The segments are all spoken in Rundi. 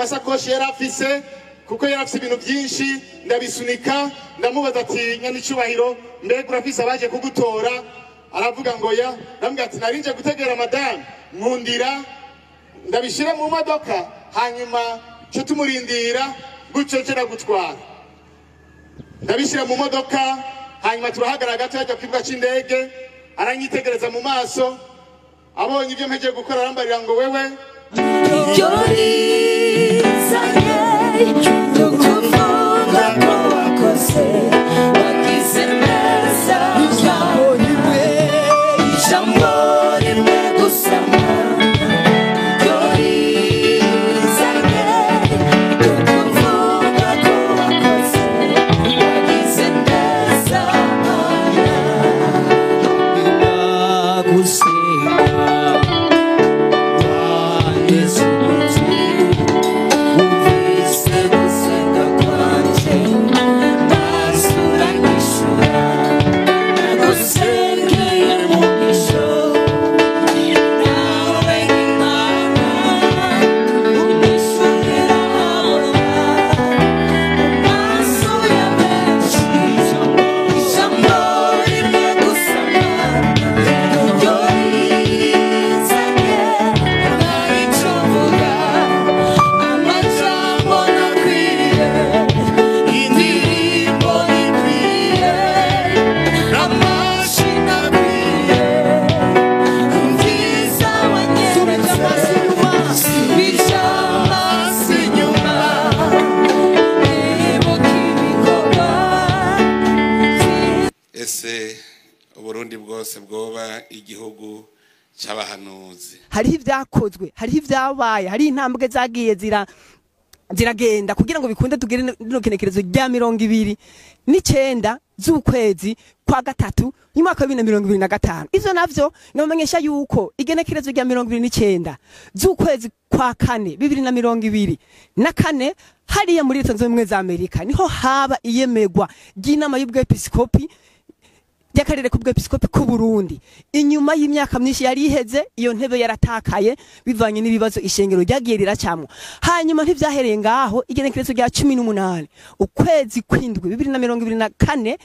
Amasakoshi yari afise, kuko yari afise ibintu byinshi, ndabisunika. Ndamubaza ati: "Nyanicubahiro, mbega urafise abaje kugutora?" Aravuga ngo ya. Ndamubwira ati: "Narinje gutegera madamu, nkundira ndabishire mu modoka, hanyuma cyo tumurindira gutyo nce gutwara." Ndabishyira mu modoka, hanyuma turahagarara gato yajya ku kibuga cy'indege. Aranyitegereza mu maso, abonye ibyo mpegiye gukora, arambarira ngo: "Wewe." Iryo rizanye kuvuga ko wakoze, wagize neza. Ijambo rimwe. Ijambo rimwe gusa, iryo rizanye kuvuga ko wakoze, wagize neza. Ndagusenga, wandeze ugutwi, wumvise gusenga kwanje, maze uranyishura. Nagusengeye mu ijoro, nawe Imana unyishurira ahabona mu maso ya benshi. Ijambo rimwe gusa, iryo rizanye icyo mvuga, amajambo ntakwiriye, indirimbo ikwiye, amashyi akwiye, ubwiza wanyeretse. Subije amaso inyuma, nibuka ibikorwa. Ese Uburundi bwose bwoba igihugu c'abahanuzi? Hariho ibyakozwe, hariho ibyabaye, hariho intambwe zagiye ziragenda kugira ngo bikunde tugere rino genekerezo rya 29 z'ukwezi kwa gatatu y'umwaka wa 2025. Ivyo navyo nabamenyesha yuko igenekerezo rya 29 z'ukwezi kwa kane 2024, hariya muri Leta Zunze Ubumwe za Amerika, niho haba iyemegwa ry'inama y'ubwepiskopi ry'akarere k'ubwepiskopi k'u Burundi, inyuma y'imyaka myinshi yari iheze iyo ntebe yaratakaye bivanye n'ibibazo ishengero ryagiye riracamwo. Hanyuma ntivyahereye ngaho. Igenekerezo rya 18 ukwezi kw'indwi 2024,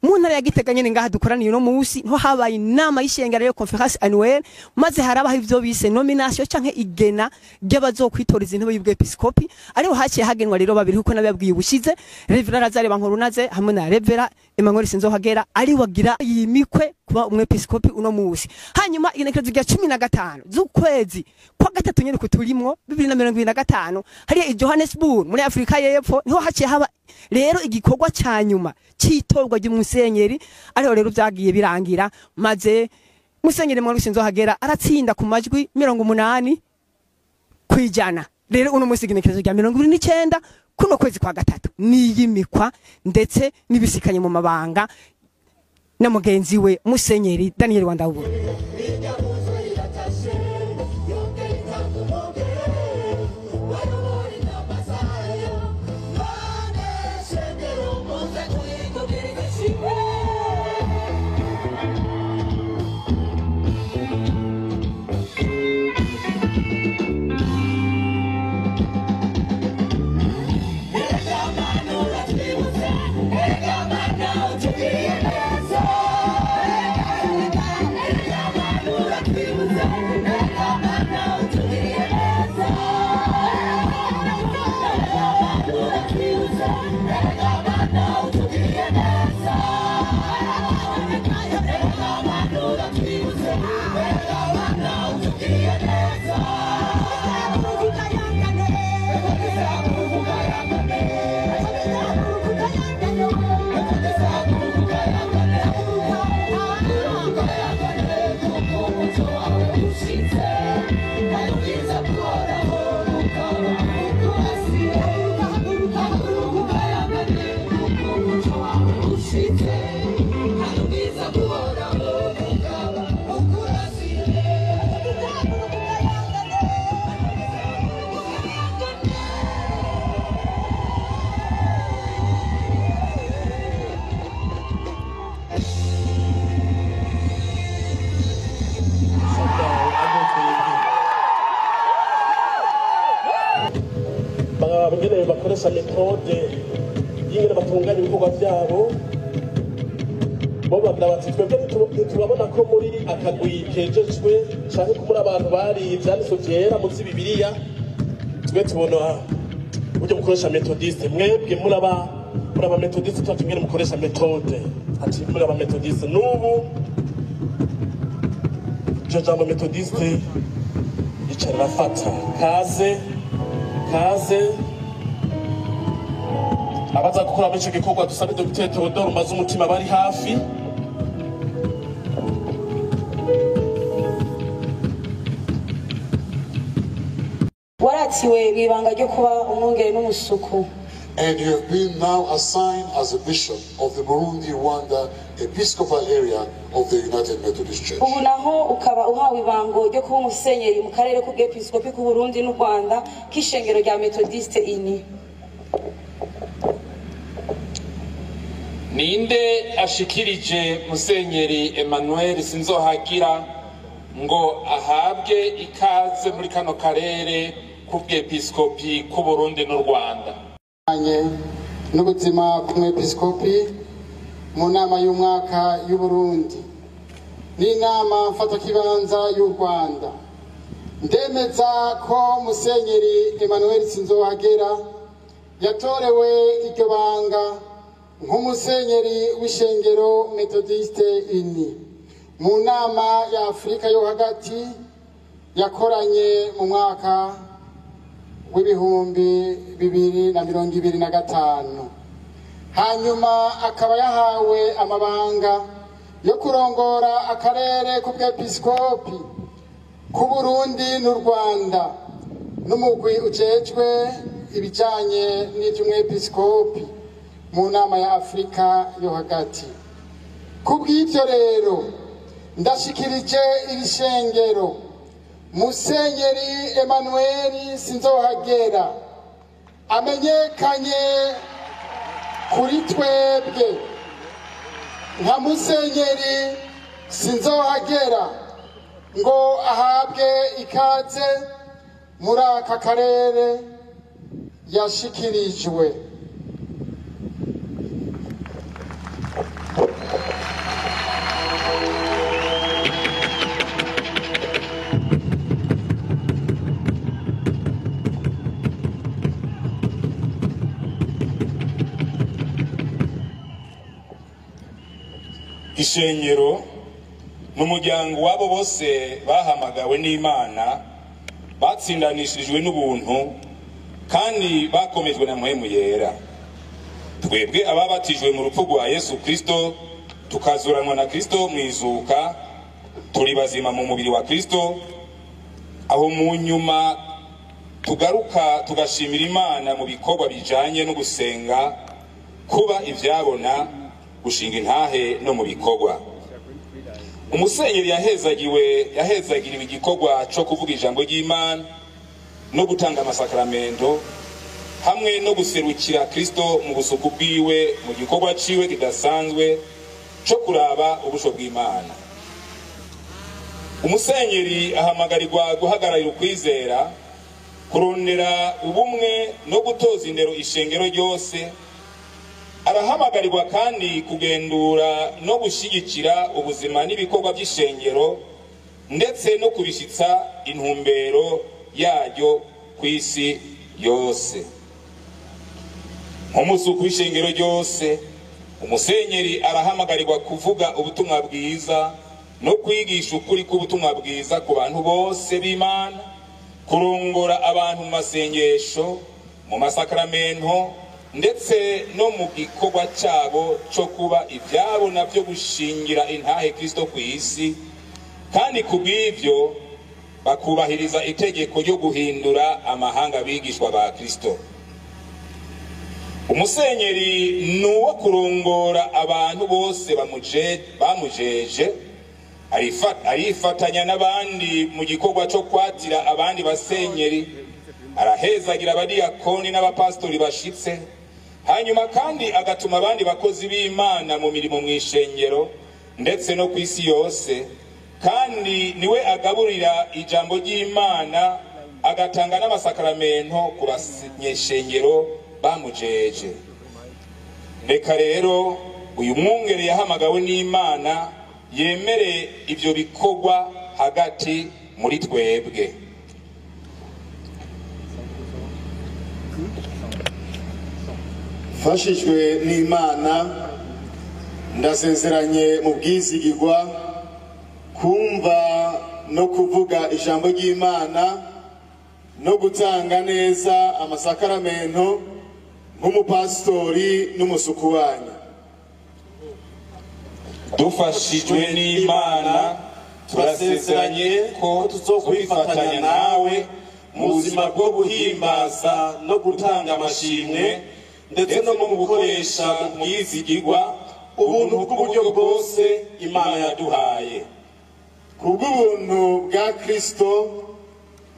mu ntara ya Gitega nyene, ngaha dukoraniye uno musi, niho habaye inama y'ishengero yo conférence annuelle, maze harabaho ivyo bise nomination canke igena ry'abazokwitoreza intebe y'ubwepiskopi. Ariho haciye hagenwa rero babiri, kuko nababwiye ubushize, Reverend Lazare Bankorunaze hamwe na Reverend Emmanuel Sinzohagera, ari wagira yimikwe kuba umwepiskopi uno musi. Hanyuma igenekerezo rya 15 z'ukwezi kwa gatatu nyene kuturimwo 2025, hariya i Johannesburg muri Afrika y'Epfo, niho haciye haba rero igikorwa ca nyuma c'itorwa ry'umusenyeri. Ariho rero vyagiye birangira, maze Musenyeri Emmanuel Sinzohagera aratsinda ku majwi 80%. Rero uno musi, igenekerezo rya 29 kuno kwezi kwa gatatu, niyimikwa ndetse n'ibisikanye mu mabanga na mugenzi we Musenyeri Daniel Wandawubura. Ushitse, hari ubwiza bw'Uhoraho. Abakoresha méthode y'ingene batunganya ibikorwa vyabo, bo bagira bati: "Twebwe ntitubabona ko muri akagwi kejejwe canke ko muri abantu bari ivyanditswe vyera muzi Bibiliya. Twe tubona uburyo mukoresha méthodiste. Mwebwe muri aba méthodiste, tuba tumwe mukoresha méthode." Ati: "Muri aba méthodiste." N'ubu iryo jambo méthodiste rica rirafata. Kaze, kaze abaza gukora muri ico gikorwa. Dusabe Dr Theodore umaze umutima bari hafi. Waratiwe ibanga ryo kuba umwungere n'umusuku. And you have been now assigned as a bishop of the Burundi Rwanda Episcopal area of the United Methodist Church. Ubu naho ukaba uhawe ibango ryo kuba umusenyeri mu karere k'ubwepiskopi k'u Burundi n'u Rwanda k'ishengero rya Methodiste Unie. Ninde ashikirije Musenyeri Emmanuel Sinzohagira ngo ahabwe ikaze muri kano karere k'ubwepiskopi k'u Burundi n'u Rwanda? N'ubuzima bw'umwepiskopi mu nama y'umwaka y'u Burundi n'inama mfatakibanza y'u Rwanda, ndemeza ko Musenyeri Emmanuel Sinzohagera yatorewe iryo banga nk'umusenyeri w'ishengero Methodiste Unie mu nama ya Afurika yo hagati yakoranye mu mwaka w'2025, hanyuma akaba yahawe amabanga yo kurongora akarere k'ubwepiskopi k'u Burundi n'u Rwanda n'umugwi ujejwe ibijanye n'ivy'umwepiskopi mu nama ya Afurika yo hagati. Kubw'ivyo rero, ndashikirije iri shengero Musenyeri Emmanuel Sinzohagera amenyekanye kuri twebwe nka Musenyeri Sinzohagera ngo ahabwe ikaze muri aka karere yashikirijwe. Ishengero ni umuryango w'abo bose bahamagawe n'Imana, batsindanishirijwe n'ubuntu kandi bakomejwe na Mpwemu Yera. Twebwe ababatijwe mu rupfu rwa Yesu Kristo, tukazuranwa na Kristo mu izuka, turi bazima mu mubiri wa Kristo, aho mu nyuma tugaruka tugashimira Imana mu bikorwa bijanye no gusenga, kuba ivyabona, gushinga intahe no mu bikorwa. Umusenyeri yahezagiwe, yahezagiriwe igikorwa co kuvuga ijambo ry'Imana no gutanga amasakramento hamwe no guserukira Kristo mu busuku bwiwe mu gikorwa ciwe kidasanzwe co kuraba ubusho bw'Imana. Umusenyeri ahamagarirwa guhagararira ukwizera, kurondera ubumwe no gutoza indero ishengero ryose. Arahamagarirwa kandi kugendura no gushyigikira ubuzima n'ibikorwa by'ishengero, ndetse no kubishyitsa intumbero yaryo ku isi yose. Nk'umusuku w'ishengero ryose, umusenyeri arahamagarirwa kuvuga ubutumwa bwiza no kwigisha ukuri k'ubutumwa bwiza ku bantu bose b'Imana, kurongora abantu mu masengesho, mu masakramento, ndetse no mu gikorwa cyabo cyo kuba ibyabo nabyo gushingira intahe Kristo ku isi, kandi ku bw'ibyo bakubahiriza itegeko ryo guhindura amahanga abigishwa ba Kristo. Umusenyeri ni uwo kurongora abantu bose bamujeje. Arifatanya n'abandi mu gikorwa cyo kwatira abandi basenyeri, arahezagira abadiyakoni n'abapasitori bashitse, hanyuma kandi agatuma abandi bakozi b'Imana mu mirimo mu ishengero ndetse no ku isi yose. Kandi niwe agaburira ijambo ry'Imana, agatanga n'amasakaramento ku banyeshengero. bamujeje. Reka rero uyu mwungere yahamagawe n'Imana yemere ivyo bikorwa hagati muri twebwe. Mfashijwe n'Imana, ndasezeranye mu bwizigirwa kumva no kuvuga ijambo ry'Imana no gutanga neza amasakaramento nk'umupasitori n'umusuku wanyu. Dufashijwe n'Imana, turasezeranye ko tuzokwifatanya nawe mu buzima bwo guhimbaza no gutanga amashimwe, ndetse no mu gukoresha mu bwizigirwa ubuntu bw'uburyo bwose Imana yaduhaye. Kubw'ubuntu bwa Kristo,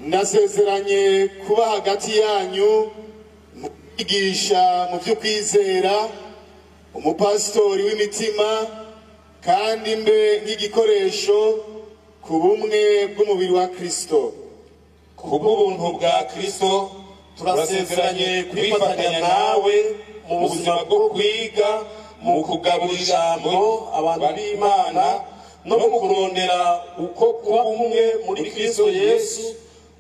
ndasezeranye kuba hagati yanyu mu kwigisha mu vy'ukwizera, umupasitori w'imitima, kandi mbe nk'igikoresho ku bumwe bw'umubiri wa Kristo. Kubw'ubuntu bwa Kristo, turasezeranye kwifatanya nawe mu buzima bwo kwiga, mu kugabura ijambo abantu b'Imana, no mu kurondera uko kuba umwe muri Kristo Yesu,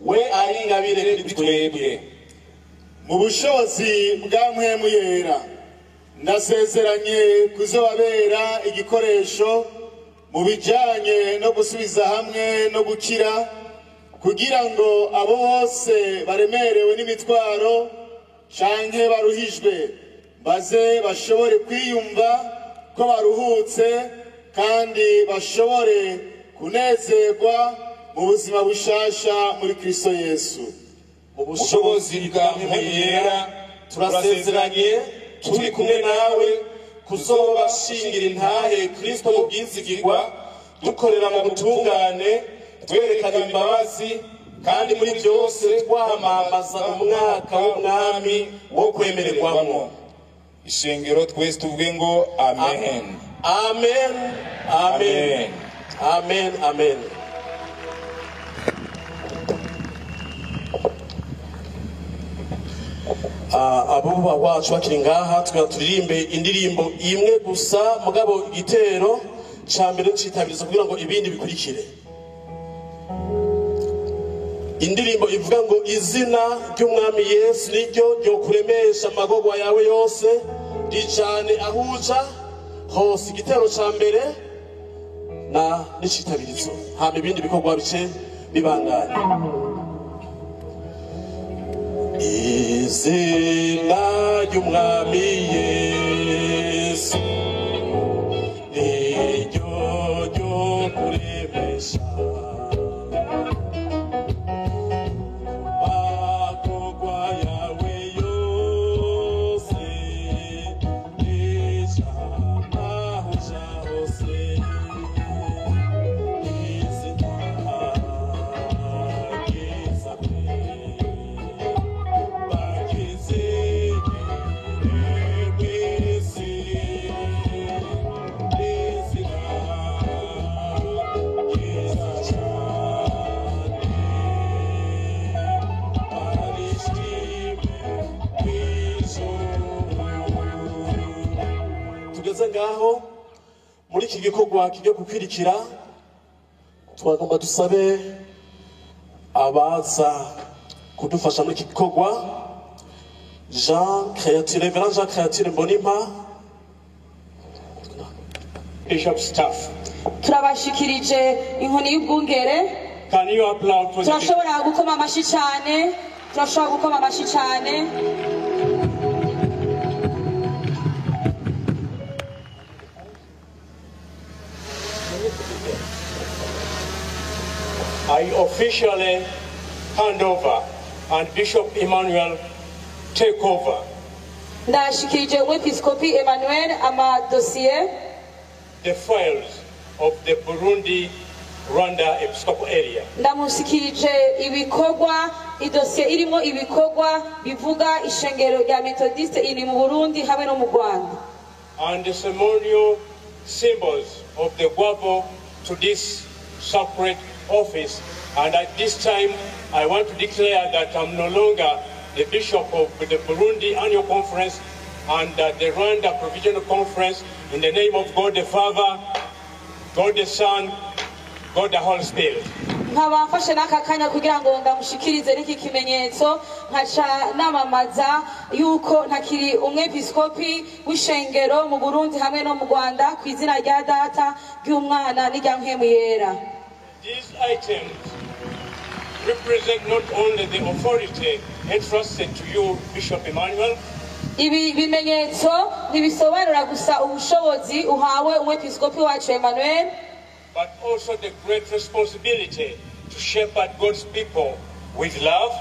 we ari ingabire kuri twebwe. Mu bushobozi bwa Mpwemu Yera, ndasezeranye kuzobabera igikoresho mu bijanye no gusubiza hamwe no gukira, kugira ngo abo bose baremerewe n'imitwaro canke baruhijwe baze bashobore kwiyumva ko baruhutse, kandi bashobore kunezerwa mu buzima bushasha muri Kristo Yesu. Mu bushobozi bwa Mpwemu Yera, turasezeranye turi kumwe nawe kuzoba shingira intahe Kristo mu bwizigirwa, dukorera mu butungane, twerekana imbabazi, kandi muri byose twamamaza umwaka w'umwami wo kwemererwamo. Ishengero twese tuvuge ngo amen. Amen, amen, amen, amen. Abuba wacu bakiri ngaha, tukaba turirimbe indirimbo imwe gusa, mugabo igitero ca mbere citabiriza kugira ngo ibindi bikurikire. Indirimbo ivuga ngo izina ry'umwami Yesu niryo ryo kuremesha amagorwa yawe yose, rijane ahuja hose. Igitero ca mbere na n'icitabirizo, hama ibindi bikorwa bice bibandanya. Izina ry'umwami Yesu niryo ryo kuremesha amagorwa yawe yose, rijane ahuja hose. Izina ryiza pe Tugeze ngaho muri iki gikorwa kigiye gukwirikira, twagomba dusabe abaza kudufasha muri iki gikorwa. Jean Créature, Révérend Jean Créature Mbonimpa, Bishop staff. Turabashikirije inkoni y'ubwungere. Can you applaud for the bishop? Turashobora gukoma amashyi cyane, turashobora gukoma amashyi cyane. I officially hand over and Bishop Emmanuel take over. Ndashikirije umwepiskopi Emmanuel amadosiye, the files of the Burundi Rwanda Episcopal area. Ndamushikirije ibikorwa, idosiye irimo ibikorwa bivuga ishengero rya Methodiste iri mu Burundi hamwe no mu Rwanda. And the ceremonial symbols of the Guavo to this sacred office. And at this time, I want to declare that I'm no longer the Bishop of the Burundi Annual Conference and the Rwanda Provisional Conference, in the name of God the Father, God the Son, God the Holy Spirit. Nkaba mfashe n'aka kanya kugira ngo ndamushikirize n'iki kimenyetso, nkaca namamaza yuko ntakiri umwepiskopi w'ishengero mu Burundi hamwe no mu Rwanda, ku izina rya Data, ry'Umwana n'irya Mpwemu Yera. These items represent not only the authority entrusted to you, Bishop Emmanuel, Ibi bimenyetso ntibisobanura gusa ubushobozi uhawe umwepiskopi wacu Emmanuel, but also the great responsibility to shepherd God's people with love,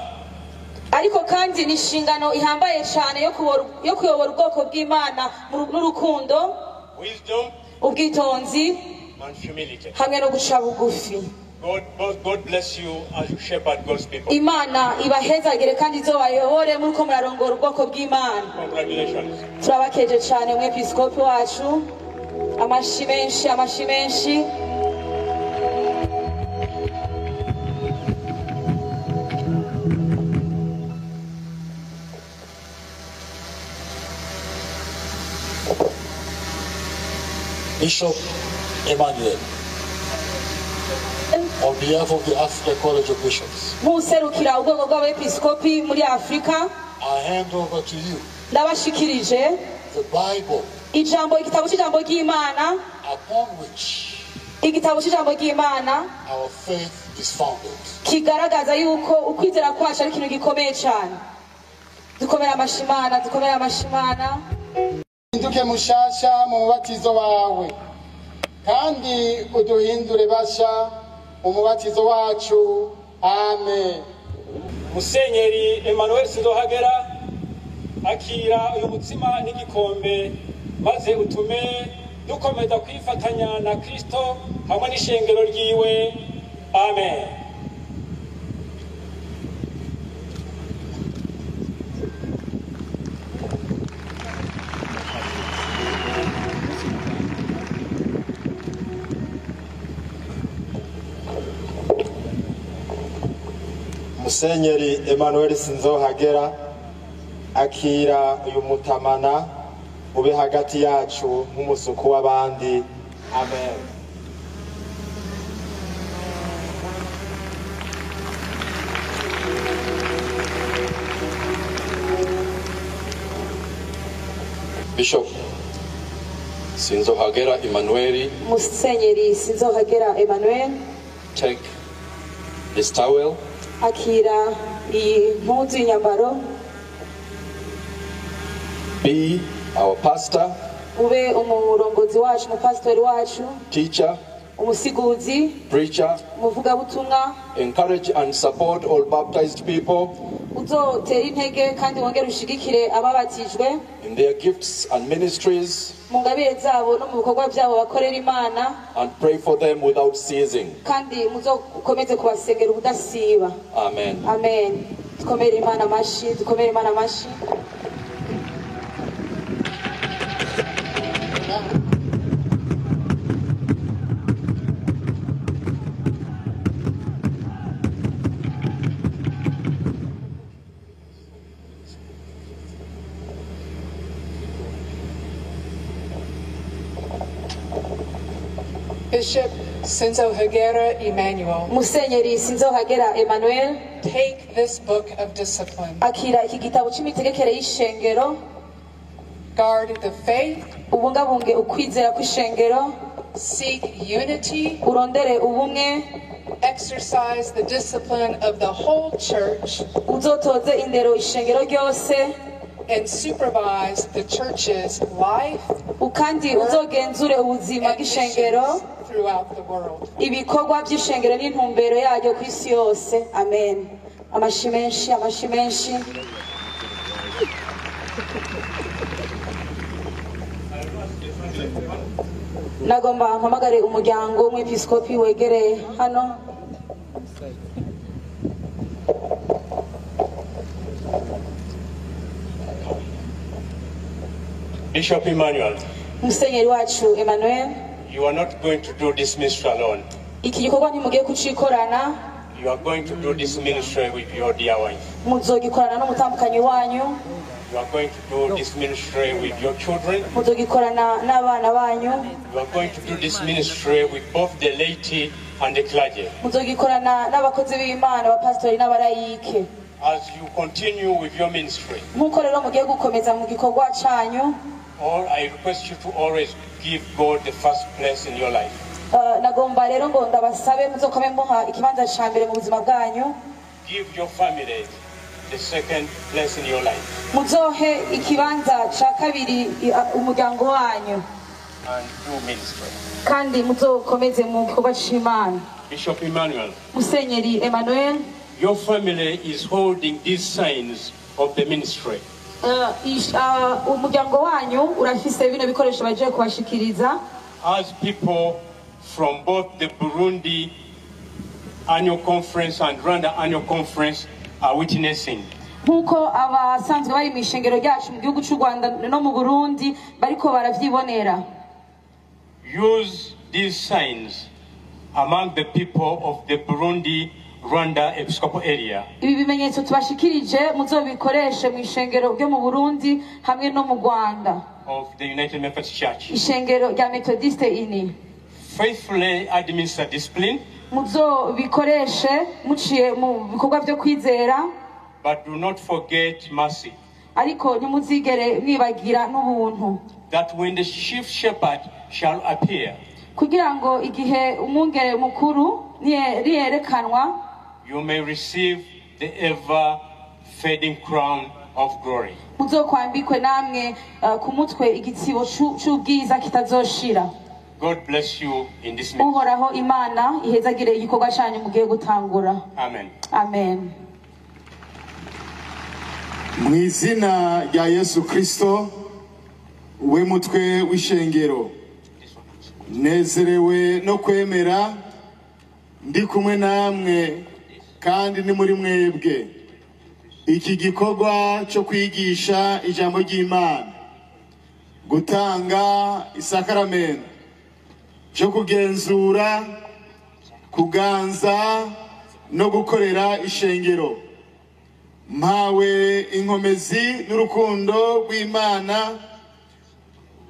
ariko kandi ni inshingano ihambaye cyane yo kuyobora ubwoko bw'Imana n'urukundo, wisdom, ubwitonzi, and humility. hamwe no guca bugufi. God bless you as you shepherd God's people. Imana ibahezagire kandi izobayobore muri ko murarongora ubwoko bw'Imana. Congratulations. Turabakeje cyane umwepiskopi wacu. Amashi menshi, amashi menshi. Bishop Emmanuel, on behalf of the Africa College of Bishops, Nk'userukira ubwoko bw'abepiskopi muri Afrika, I hand over to you ndabashikirije the Bible, ijambo, igitabo cy'ijambo ry'Imana, upon which igitabo cy'ijambo ry'Imana our faith is founded. kigaragaza yuko ukwizera kwacu ari ikintu gikomeye cyane. Dukomere amashimana, dukomere amashimana. Uhinduke mushasha mu mubatizo wawe, kandi uduhindure basha mu mubatizo wacu. Amen. Musenyeri Emmanuel Sinzohagera, akira uyu mutsima n'igikombe, maze utume dukomeza kwifatanya na Kristo hamwe n'ishengero ryiwe. Amen. Musenyeri Emmanuel Sinzohagera, akira uyu mutamana ube hagati yacu nk'umusuku w'abandi. Amen. Bishop Sinzohagera Emmanuel, Musenyeri Sinzohagera Emmanuel, take this towel, akira iyi mpuzu y'inyambaro, be our pastor, ube umurongozi wacu, umupasitori wacu, teacher, umusiguzi, preacher, umuvugabutumwa, encourage and support all baptized people uzotera intege kandi wongere ushigikire ababatijwe in their gifts and ministries, mu ngabire zabo no mu bikorwa byabo bakorera Imana, and pray for them without ceasing. kandi muzokomeze kubasengera ubudasiba. Amen. Amen. Dukomere Imana amashi, dukomere Imana amashi. Bishop Sinzohagera Emmanuel, Musenyeri Sinzohagera Emmanuel, take this book of discipline. Akira iki gitabo cy'imitegekere y'ishengero. Guard the faith. Ubungabunge ukwizera kw'ishengero. Seek unity. Urondere ubumwe. Exercise the discipline of the whole church. Uzotoze indero ishengero ryose. And supervise the church's life. Kandi uzogenzure ubuzima bw'ishengero throughout the world. Ibikorwa by'ishengero n'intumbero yaryo ku isi yose. Amen. Amashi menshi, amashi menshi. Nagomba mpamagare umuryango w'umwepiskopi wegereye hano. Bishop Emmanuel, Musenyeri wacu Emmanuel, you are not going to do this ministry alone. Iki gikorwa ntimugiye kucikorana. You are going to do this ministry with your dear wife. Muzogikorana n'umutambukanyi wanyu. You are going to do this ministry with your children. Muzogikorana n'abana banyu. You are going to do this ministry with both the laity and the clergy. Muzogikorana n'abakozi b'Imana, abapasitori n'abarayike. As you continue with your ministry, Nk'uko rero mugiye gukomeza mu gikorwa canyu, all I request you to always give God the first place in your life. Nagomba rero ngo ndabasabe muzokome muha ikibanza ca mbere mu buzima bwanyu. Give your family the second place in your life. Muzohe ikibanza ca kabiri umuryango wanyu. And do ministry. Kandi muzokomeze mu gikorwa c'Imana. Bishop Emmanuel, Musenyeri Emmanuel, your family is holding these signs of the ministry. Umuryango wanyu urafise bino bikoresho bagiye kubashikiriza. As people from both the Burundi Annual Conference and Rwanda Annual Conference are witnessing. Nk'uko abasanzwe bari mu ishengero ryacu mu gihugu cy'u Rwanda no mu Burundi bariko baravyibonera. Use these signs among the people of the Burundi Rwanda Episcopal area. Ibi bimenyetso tubashikirije muzobikoreshe mu ishengero ryo mu Burundi hamwe no mu Rwanda. Of the United Methodist Church. Ishengero rya Methodiste ini. Faithfully administer discipline. Muzobikoreshe muciye mu bikorwa byo kwizera. But do not forget mercy. Ariko ntimuzigere mwibagira n'ubuntu. That when the chief shepherd shall appear, kugira ngo igihe umwungere mukuru niyerekanwa, you may receive the ever fading crown of glory. Muzokwambikwe namwe ku mutwe igitsibo c'ubwiza kitazoshira. God bless you in this meeting. Uhoraho Imana ihezagire igikorwa cyanyu mugiye gutangura. Amen. Amen. Mu izina rya Yesu Kristo we mutwe w'ishengero, nezerewe no kwemera ndi kumwe namwe kandi ni muri mwebwe iki gikorwa cyo kwigisha ijambo ry'Imana, gutanga isakaramento, cyo kugenzura, kuganza no gukorera ishengero. Mpawe inkomezi n'urukundo rw'Imana,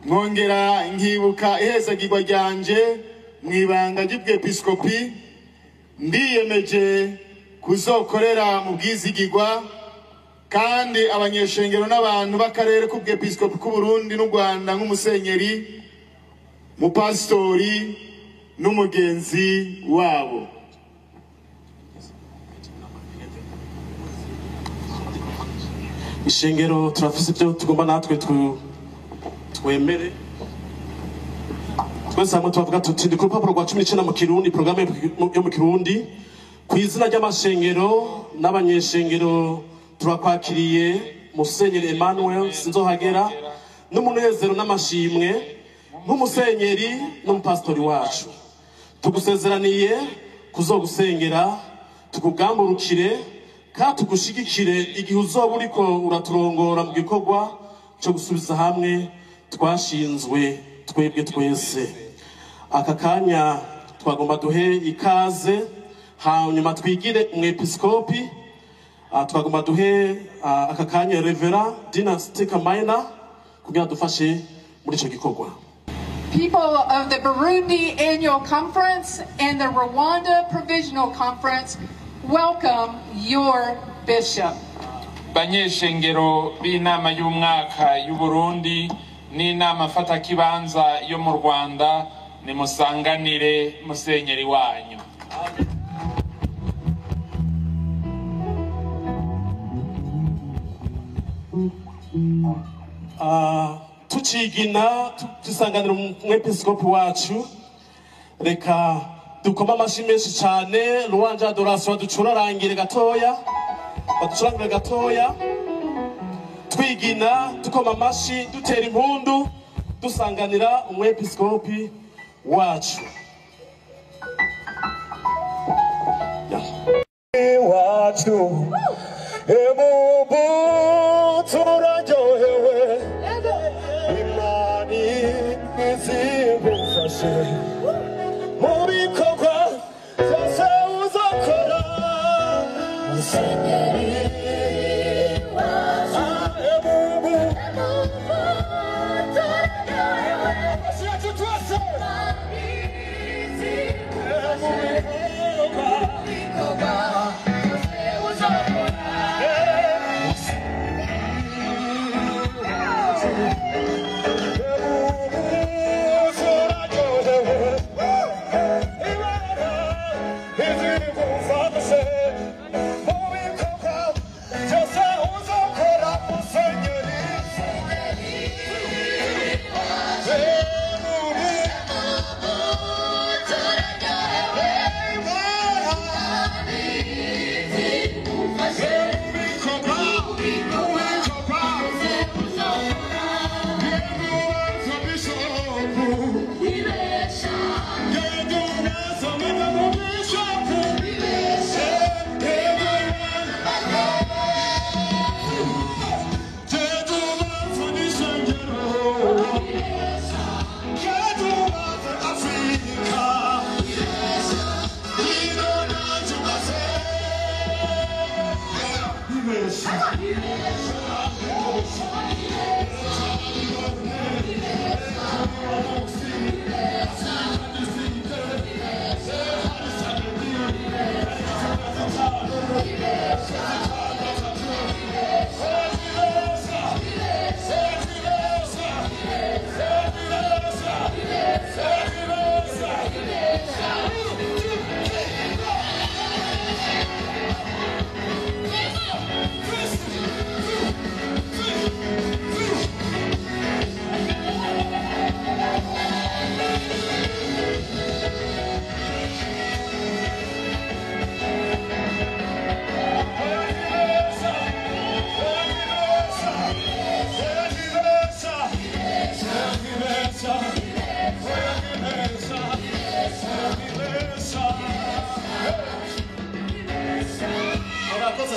nkongera nkibuka ihezagirwa ryanje mu ibanga ry'ubwepiskopi. Ndiyemeje kuzokorera mu bwizigirwa kandi abanyeshengero n'abantu b'akarere k'ubwepiskopi k'u Burundi n'u Rwanda nk'umusenyeri, mupasitori n'umugenzi wabo. Ishengero turafise ibyo tugomba natwe twemere twese hamwe tubavuga tuti ndi ku rupapuro rwa 19 mu Kirundi, programme yo mu Kirundi. Ku izina ry'amashengero n'abanyeshengero turakwakiriye Musenyeri Emmanuel Sinzohagera n'umunezero n'amashimwe nk'umusenyeri n'umupasitori wacu. Tugusezeraniye kuzogusengera, tukugamburukire kandi tugushigikire igihe uzoba uriko uraturongora mu gikorwa cyo gusubiza hamwe twashinzwe twebwe twese. Aka kanya twagomba duhe ikaze, hanyuma twigire umwepiskopi. Twagomba duhe aka kanya Reverend Dynastic Minor kugira dufashe muri ico gikorwa. People of the Burundi Annual Conference and the Rwanda Provisional Conference, welcome your bishop. Banyeshengero b'inama y'umwaka y'u Burundi n'inama mfatakibanza yo mu Rwanda, nimusanganire musenyeri wanyu. Tucigina tusanganira umwepiskopi wacu, reka dukoma amashi menshi cyane. Louange Adoration baducurarangire gatoya, baducurangire gatoya. Twigina dukoma amashi, dutera impundu, dusanganira umwepiskopi wacu. Wacu ebubu turaryohewe, Imana izigufashe mu bikorwa byose uzakora.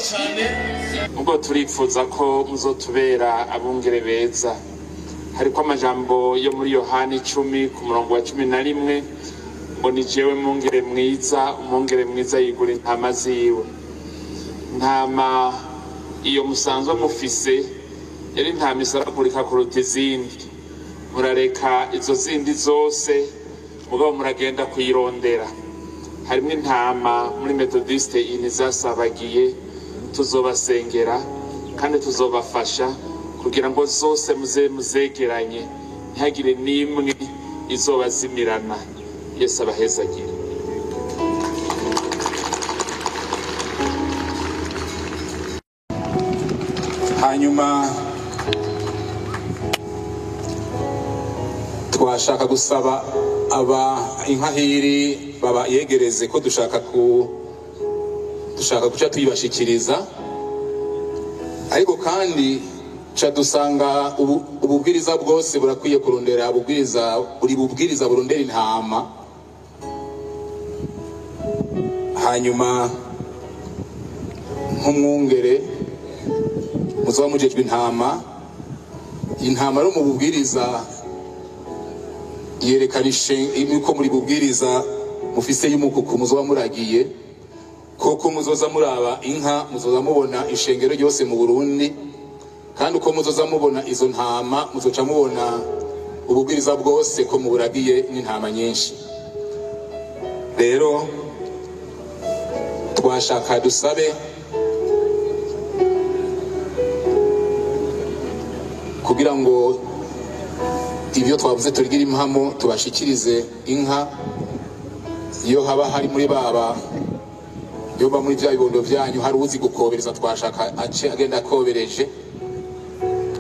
cyane. Ubwo turifuza ko muzotubera abungere beza. Hariko amajambo yo muri Yohani 10 ku murongo wa 11 ngo ni jewe mwungere mwiza, umwungere mwiza yigura intama ziwe. Intama iyo musanzwe mufise yari intama isaragurika kuruta izindi, murareka izo zindi zose mugabo muragenda kuyirondera. Harimwo intama muri Methodiste ini zasabagiye, tuzobasengera kandi tuzobafasha kugira ngo zose muze muzegeranye, ntihagire n'imwe izobazimirana. Yesu abahezagire. Hanyuma twashaka gusaba aba inkahiri baba yegereze ko dushaka guca tuyibashikiriza, ariko kandi ca dusanga ububwiriza bwose burakwiye kurondera ububwiriza, buri bubwiriza burondera intama. Hanyuma nk'umwungere muzoba mujejwe intama, intama ro mu bubwiriza yerekana yuko muri bubwiriza mufise y'umukuku muzoba muragiye, koko muzoza muraba inka, muzoza mubona ishengero ryose mu Burundi, kandi uko muzoza mubona izo ntama muzoca mubona ububwiriza bwose ko muburagiye n'intama nyinshi. Rero twashaka dusabe kugira ngo ibyo twavuze turigira impamo, tubashikirize inka. Iyo haba hari muri baba yoba muri bya bibondo byanyu hari uzi gukobereza, twashaka ace agenda akobereje,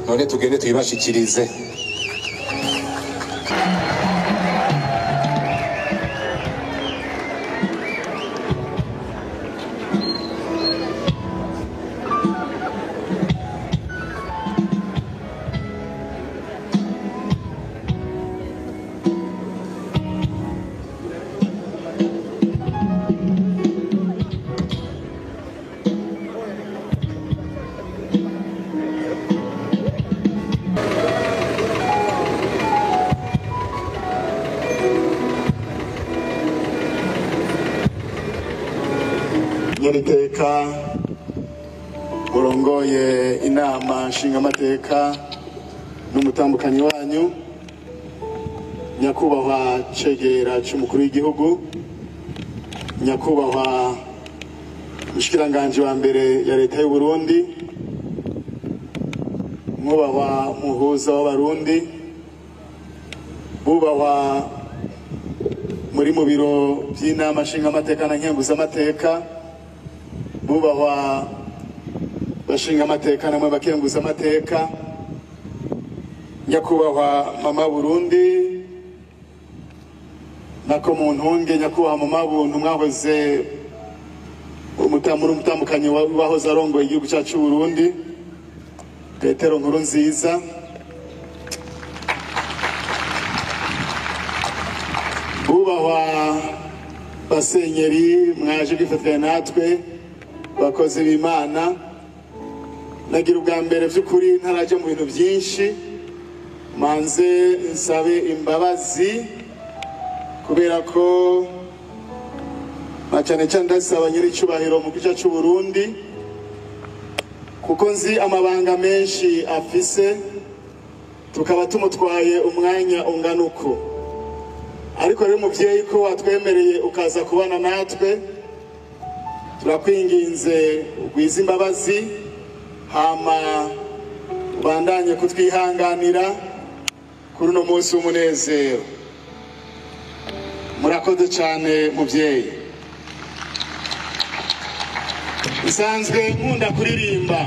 none tugende tuyibashikirize. Nyeriteka murongoye inama nshingamateka n'umutambukanyi wanyu, nyakubahwa cegera c'umukuru w'igihugu, nyakubahwa mushikiranganje wa mbere ya leta y'u Burundi, mwubahwa muhuza w'abarundi, bubahwa muri mu biro by'inama nshingamateka na nkenguzamateka, bubahwa bashingamateka namwe bakenguzamateka, nyakubahwa mama Burundi nako mu ntunge, nyakubahwa mama Buntu mwahoze umutambukanyi wahoze arongoye igihugu cyacu Burundi, Petero Nkurunziza, bubahwa basenyeri mwaje kwifatanya natwe, bakozi b'Imana. Nagira ubwa mbere by'ukuri ntaraje mu bintu byinshi, manze nsabe imbabazi kubera ko na cyane cyane ndasaba nyir'icyubahiro mu gice cy'u Burundi, kuko nzi amabanga menshi afise, tukaba tumutwaye umwanya ungana uko. Ariko rero muvyeyi ko watwemereye ukaza kubana natwe, turakwinginze ugwize imbabazi, hama ubandanye kutwihanganira kuri uno munsi w'umunezero. Murakoze cyane muvyeyi. Nsanzwe nkunda kuririmba,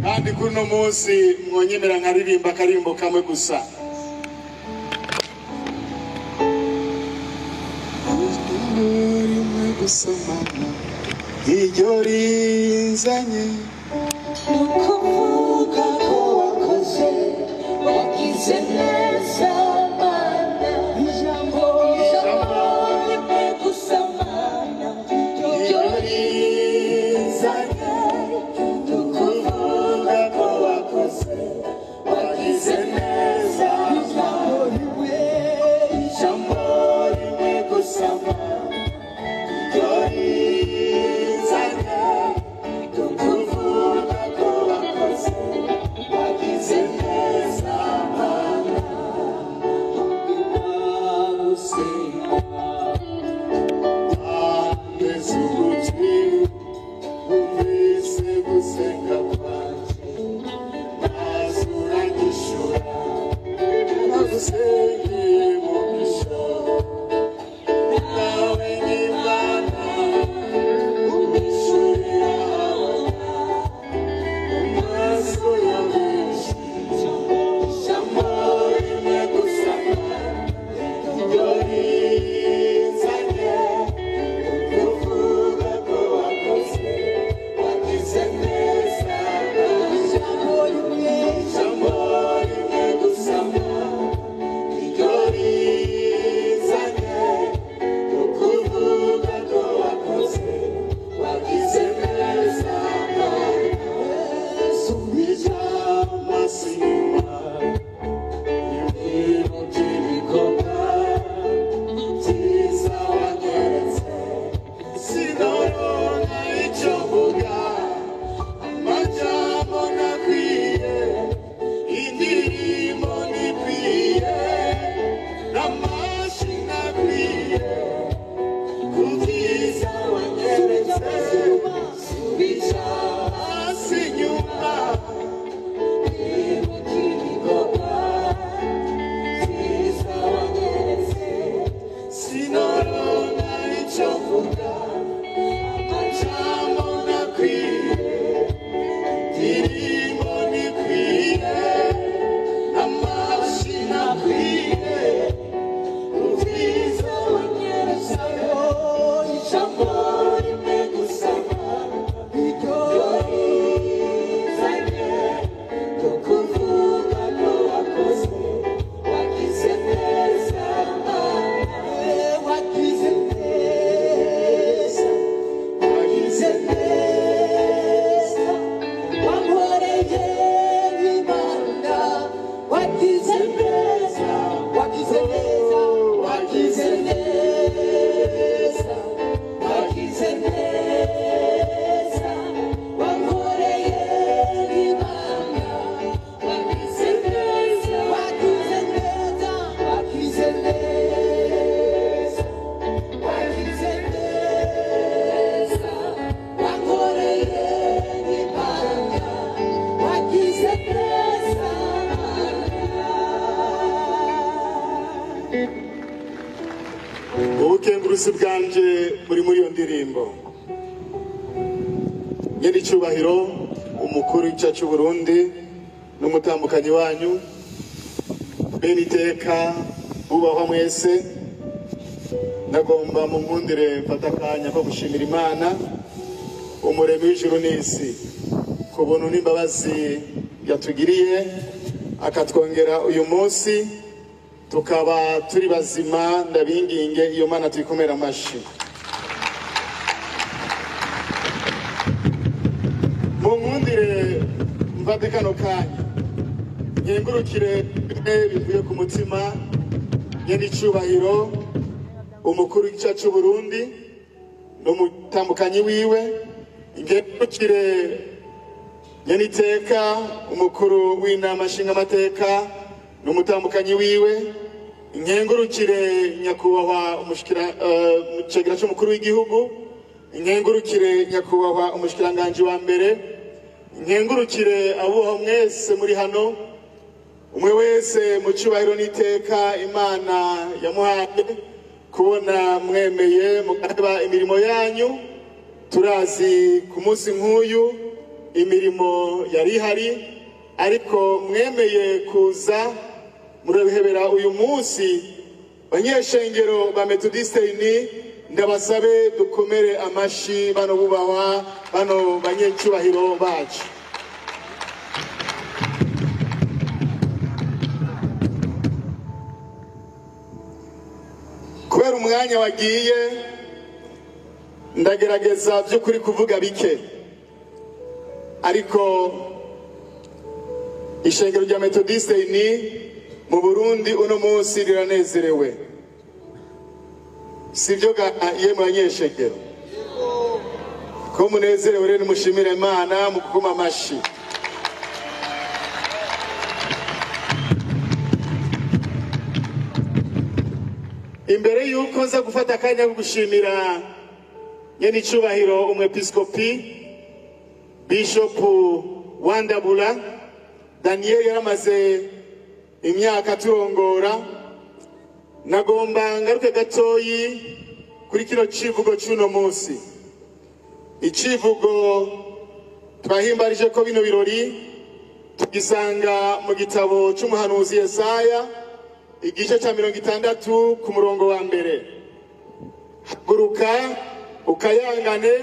kandi kuri uno munsi mwonyemera nkaririmba akarimbo kamwe gusa. Iryo rinzanye nukuvuga ko wakoze, wagize neza Mana, ijambo rimwe gusa Mana, iryo rinzanye. Ubukengurusi bwanje muri iyo ndirimbo. Nyiricyubahiro umukuru w'igihugu cy'u Burundi n'umutambukanyi wanyu, bene iteka bubahwa mwese, nagomba mu nkundire mfata akanya ko gushimira Imana umuremyi w'ijuru n'isi ku buntu n'imbabazi yatugiriye akatwongera uyu munsi tukaba turi bazima. Ndabinginge iyo Mana tuyikomera amashi. Mu nkundire mfate kano kanya nkengurukire bivuye ku mutima nyiricyubahiro umukuru w'igihugu cy'u Burundi n'umutambukanyi wiwe, nkengurukire nyeniteka umukuru w'inama nshingamateka n'umutambukanyi wiwe, nkengurukire nyakubahwa umushikira cy'umukuru w'igihugu, nkengurukire nyakubahwa umushikiranganje wa mbere, nkengurukire abuho mwese muri hano, umwe wese mu cyubahiro n'iteka Imana yamuhaye kubona mwemeye mugaba imirimo yanyu. Turazi ku munsi nk'uyu imirimo yari ihari, ariko mwemeye kuza murabihebera uyu munsi. Banyeshengero ba Methodiste ni ndabasabe dukomere amashi bano bubahwa bano banyecyubahiro bacu. Kubera umwanya wagiye ndagerageza by'ukuri kuvuga bike, ariko ishengero rya Methodiste ni mu Burundi uno munsi riranezerewe, sivyo ga yemwe banyeshengero? Ko munezerewe rero mushimire Imana mu gukoma amashi. Imbere yuko nza gufata akanya ko gushimira nyenicubahiro umwepiskopi Bishop Wandabula Daniel, yaramaze imyaka turongora, nagomba ngaruke gatoyi kuri kino civugo c'uno munsi. Icivugo twahimbarije ko bino birori tugisanga mu gitabo c'umuhanuzi Yesaya, igice ca 60 ku murongo wa 1. Haguruka ukayangane,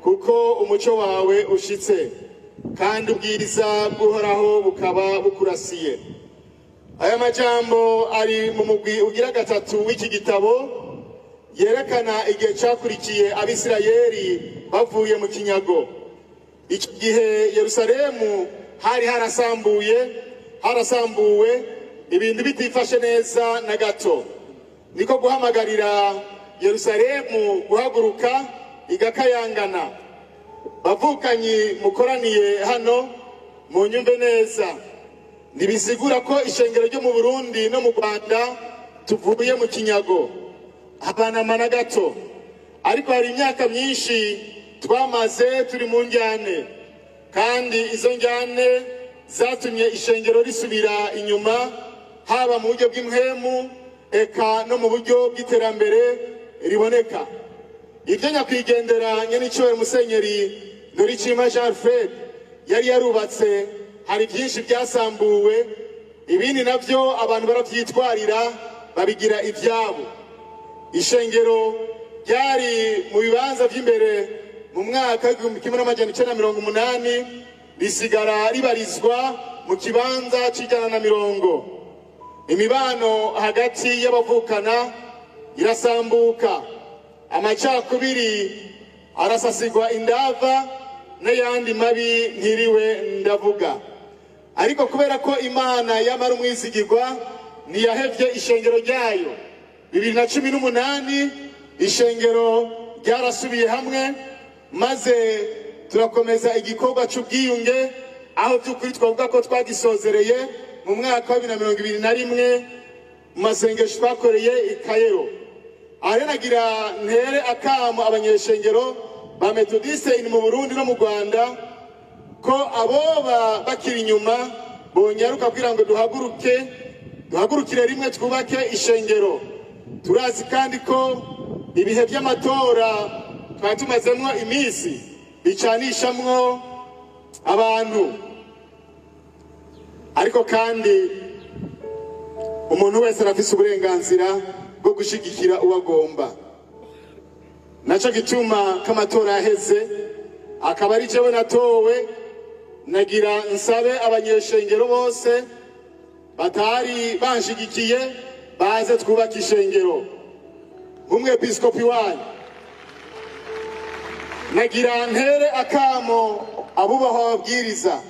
kuko umuco wawe ushitse, kandi ubwiza bw'Uhoraho bukaba bukurasiye. Aya majambo ari mu mugwi ugira gatatu w'iki gitabo, yerekana igihe cakurikiye Abisirayeli bavuye mu kinyago. Icyo gihe Yerusalemu hari harasambuwe, ibintu bitifashe neza na gato. Niko guhamagarira Yerusalemu guhaguruka igakayangana. Bavukanyi mukoraniye hano, munyumve neza, ntibisigura ko ishengero ryo mu Burundi no mu Rwanda tuvuye mu kinyago, habanama na gato. Ariko hari imyaka myinshi twamaze turi mu njyane, kandi izo njyane zatumye ishengero risubira inyuma, haba mu buryo bw'impwemu eka no mu buryo bw'iterambere riboneka. Ibyo nyakwigendera nyenicubahiro Musenyeri Ndoricima Jean Alfred yari yarubatse, hari byinshi byasambuwe, ibindi navyo abantu baravyitwarira babigira ivyabo. Ishengero ryari mu bibanza vy'imbere mu mwaka w'1980 risigara ribarizwa mu kibanza c'140. Imibano hagati y'abavukana irasambuka, amacakubiri arasasigwa indava n'ayandi mabi ntiriwe ndavuga. Ariko kubera ko Imana yamara umwizigirwa, ntiyahevye ishengero ryayo. 2018 ishengero ryarasubiye hamwe, maze turakomeza igikorwa c'ubwiyunge, aho by'ukuri twavuga ko twagisozereye mu mwaka wa 2021 mu masengesho twakoreye i Kayero. Arenagira ntere akamo abanyeshengero ba Methodiste in mu Burundi no mu Rwanda, ko aboba bakiri inyuma bonyaruka kugira ngo duhagurukire rimwe twubake ishengero. Turazi kandi ko ibihe by'amatora twari tumazemwo iminsi bicanishamwo abantu, ariko kandi umuntu wese arafise uburenganzira bwo gushigikira uwo agomba. Naco gituma k'amatora yaheze akaba ari jewe natowe, nagira nsabe abanyeshengero bose batari banshigikiye baze twubake ishengero. Nk'umwepiskopi wanyu nagira ntere akamo abubahwa ababwiriza,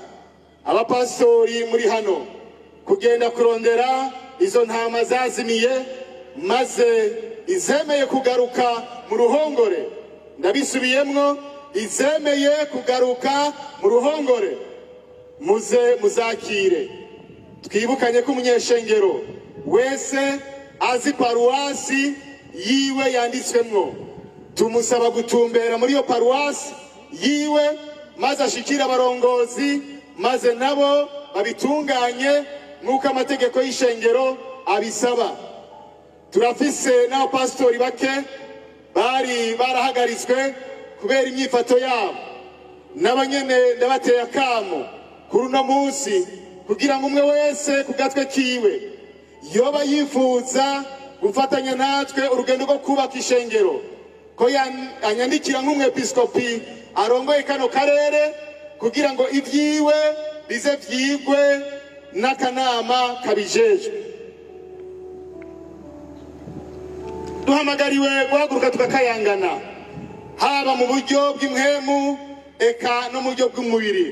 abapastori muri hano, kugenda kurondera izo ntama zazimiye, maze izemeye kugaruka mu ruhongore. Ndabisubiyemwo, izemeye kugaruka mu ruhongore, muze muzakire. Twibukanye ko umunyeshengero wese azi paruwasi yiwe yanditswemwo, tumusaba gutumbera muri iyo paruwasi yiwe, maze ashikira abarongozi, maze nabo babitunganye nk'uko amategeko y'ishengero abisaba. Turafise n'abapasitori bake bari barahagaritswe kubera imyifato yabo, n'abanyene ndabateye akamo kuri uno munsi, kugira ngo umwe wese ku gatwe kiwe yoba yifuza gufatanya natwe urugendo rwo kubaka ishengero, ko anyandikira nk'umwepiskopi arongoye kano karere, kugira ngo ibyiwe bize vyigwe n'akanama kabijejwe. Duhamagariwe guhaguruka tukakayangana, haba mu buryo bw'impwemu eka no mu buryo bw'umubiri.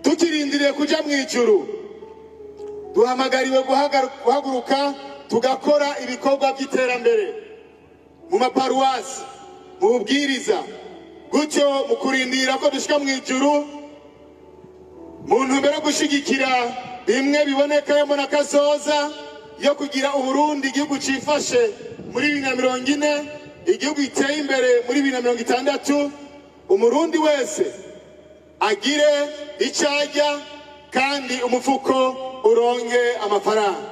Tukirindiriye kuja mu ijuru, duhamagariwe guhaguruka tugakora ibikorwa by'iterambere mu maparuwasi, mu bubwiriza, gutyo mu kurindira ko dushika mu ijuru, mu ntumbero yo gushigikira bimwe biboneka yo muri akazoza yo kugira Uburundi igihugu cifashe muri 2040, igihugu giteye imbere muri 2060, umurundi wese agire icyo arya kandi umufuko uronke amafaranga.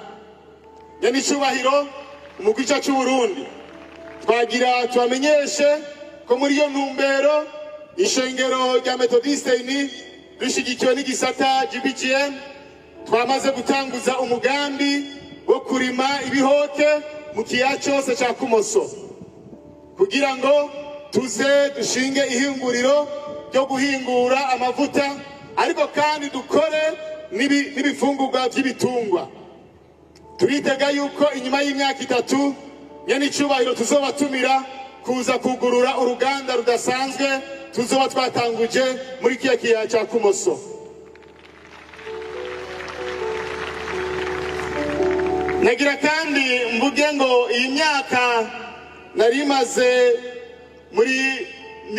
Nyanicubahiro umugwi cacu Burundi, twagira tubamenyeshe ko muri iyo ntumbero ishengero rya Methodiste Unie rishigikiwe n'igisata GBGN twamaze gutanguza umugambi wo kurima ibihoke mu kiyaya cyose cya Kumoso, kugira ngo tuze dushinge ihinguriro ryo guhingura amavuta, ariko kandi dukore n'ibifungurwa by'ibitungwa. Turitega yuko inyuma y'imyaka 3 nyanicubahiro tuzobatumira kuza kugurura uruganda rudasanzwe tuzoba twatanguje muri kiya kiyaya cya Kumoso. Nagira kandi mvuge ngo iyi myaka nari maze muri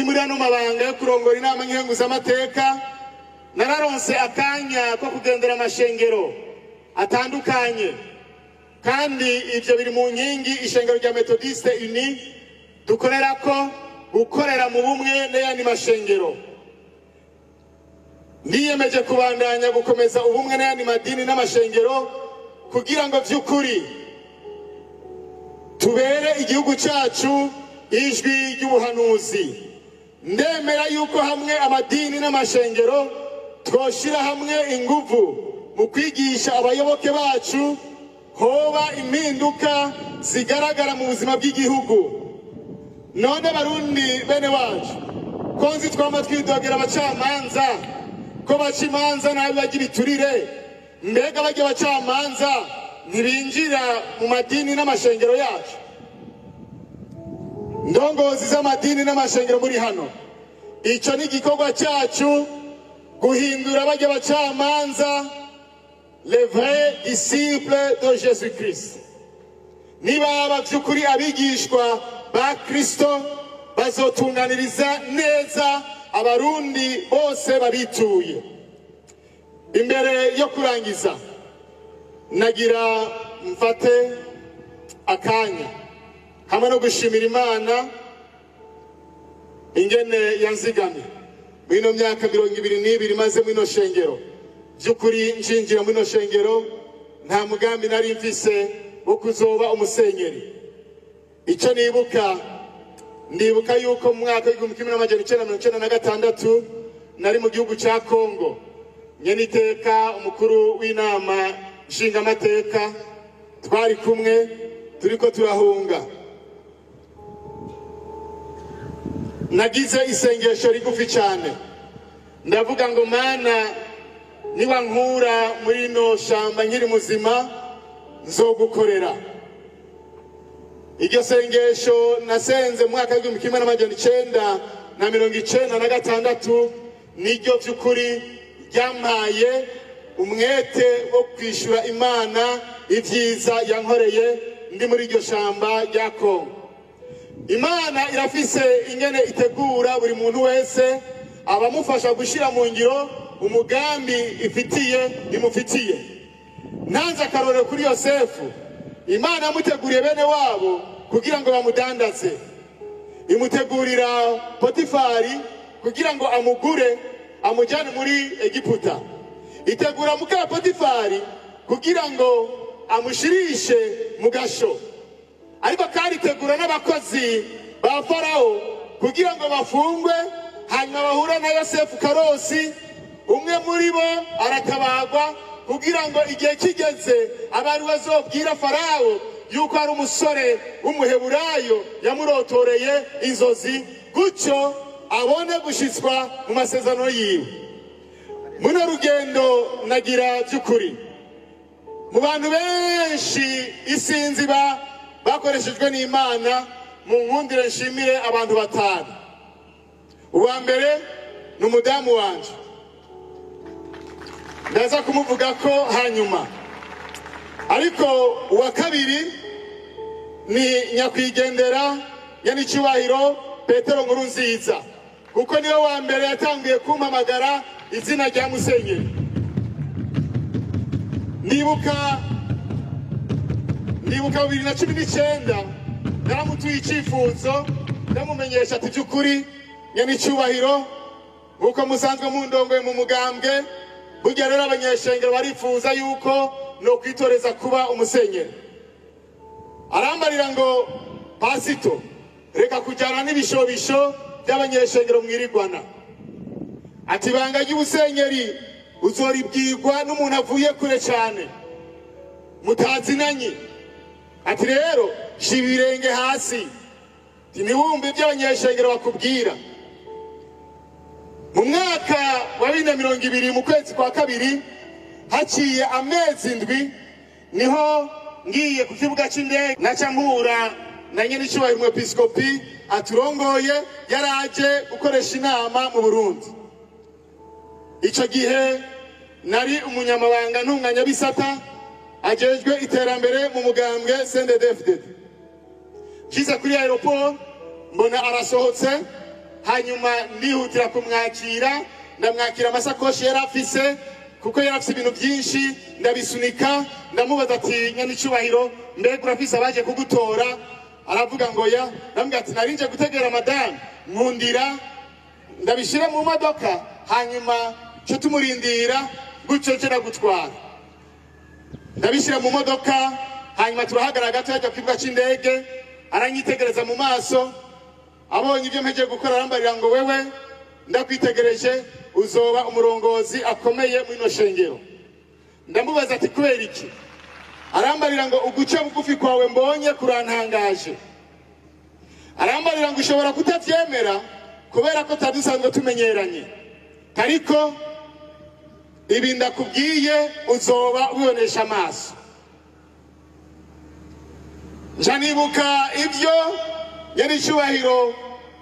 muri ano mabanga yo kurongora inama nkenguzamateka, nararonse akanya ko kugendera amashengero atandukanye, kandi ivyo biri mu nkingi ishengero rya Methodiste Unie dukorera ko gukorera mu bumwe n'ayandi mashengero. Niyemeje kubandanya gukomeza ubumwe n'ayandi madini n'amashengero kugira ngo vy'ukuri tubere igihugu cyacu ijwi ry'ubuhanuzi. Ndemera yuko hamwe amadini n'amashengero twoshira hamwe inguvu mu kwigisha abayoboke bacu, hoba impinduka zigaragara mu buzima bw'igihugu. None Barundi bene wacu, ko nzi twama twidogera abacamanza ko baca imanza nabi bagira iturire, mbega bajya abacamanza ntibinjira mu madini n'amashengero yacu? Ndongozi z'amadini n'amashengero muri hano, icyo ni igikorwa cyacu guhindura bajya abacamanza les vrais disciples de Jésus-Christ. Niba by'ukuri abigishwa ba Kristo bazotunganiriza neza abarundi bose babituye. Imbere yo kurangiza, nagira mfate akanya hamwe no gushimira Imana ingene yanzigamye mwino myaka 22 maze mwino shengero. By'ukuri nshinjira mwino shengero nta mugambi nari mfise wo kuzoba umusenyeri. Icyo nibuka, ndibuka yuko mu mwaka w'1996 nari mu gihugu cya Kongo, nyeniteka umukuru w'inama nshingamateka twari kumwe turiko turahunga. Nagize isengesho rigufi cyane, ndavuga ngo Mana, niba nkura muri no shamba nkiri muzima nzogukorera. Iryo sengesho nasenze mu mwaka w'1996 niryo by'ukuri ryampaye umwete wo kwishyura Imana ibyiza yankoreye ndi muri iryo shamba rya Kongo. Imana irafise ingene itegura buri muntu wese abamufasha gushira mu ngiro umugambi ifitiye imufitiye. Nanze akarorero kuri Yosefu, Imana yamuteguriye bene wabo kugira ngo bamudandaze, imutegurira Potifari kugira ngo amugure amujyane muri Egiputa, itegura muka Potifari kugira ngo amushirishe mu gasho, ariko kandi itegura n'abakozi ba Farao kugira ngo bafungwe, hanyuma bahura na Yosefu Karosi, umwe muri bo aratabagwa kugira ngo igihe kigeze abari bazobwira Farao yuko ari umusore w'umuheburayo yamurotoreye inzozi, gutyo abone gushitswa mu masezerano yiwe. Muno rugendo nagira by'ukuri mu bantu benshi isinzi bakoreshejwe n'Imana, mu nkundire nshimire abantu batanu. Uwa mbere ni umudamu wanje, ndaza kumuvuga ko hanyuma. Ariko uwa kabiri ni nyakwigendera Nyanicubahiro Petero Nkurunziza, kuko niwe wa mbere yatangiye kumpamagara izina rya Musenyeri. Ndibuka 2019 Naramutuye icyifuzo, ndamumenyesha ati by'ukuri nyenicubahiro, nkuko musanzwe mundongoye mu mugambwe, burya rero abanyeshengero barifuza yuko no kwitoreza kuba umusenyeri. Arambarira ngo pasito, reka kujyana n'ibishobisho by'abanyeshengero mwirigwana. Ati banga ry'ubusenyeri uzoribwirwa n'umuntu avuye kure cyane mutazinanye. Ati rero shira ibirenge hasi, ntiwumve ibyo abanyeshengero bakubwira. Mu mwaka wa 2020 mu kwezi kwa kabiri, haciye amezi 7, niho ngiye ku kibuga cy'indege naca mpura na nyenicubahiro umwepiskopi aturongoye, yaraje gukoresha inama mu Burundi. Ico gihe nari umunyamabanga ntunganyabisata ajejwe iterambere mu mugambwe CNDD-FDD. Nshitse kuri aeroport mbona arasohotse, hanyuma ndihutira kumwakira, ndamwakira amasakoshi yari afise kuko yari afise ibintu byinshi, ndabisunika, ndamubaza ati nyenicubahiro, mbega urafise abaje kugutora? Aravuga ngo ya. Ndamubwira ati narinje gutegera madame, nkundira ndabishira mu modoka, hanyuma cyo tumurindira gutyo cyo ndagutwara. Ndabishira mu modoka, hanyuma turahagarara gato yajya ku kibuga cy'indege, aranyitegereza mu maso, abonye ibyo mpejeje gukora arambarira ngo wewe ndakwitegereje uzoba umurongozi akomeye mu ino shengero. Ndamubaza ati kubera iki? Arambarira ngo uguce bugufi kwawe mbonye kurantangaje. Arambarira ngo ushobora kutavyemera kubera ko tadusanzwe tumenyeranye, ariko ibi ndakubwiye uzoba ubibonesha amaso. Nca nibuka ibyo nyenicubahiro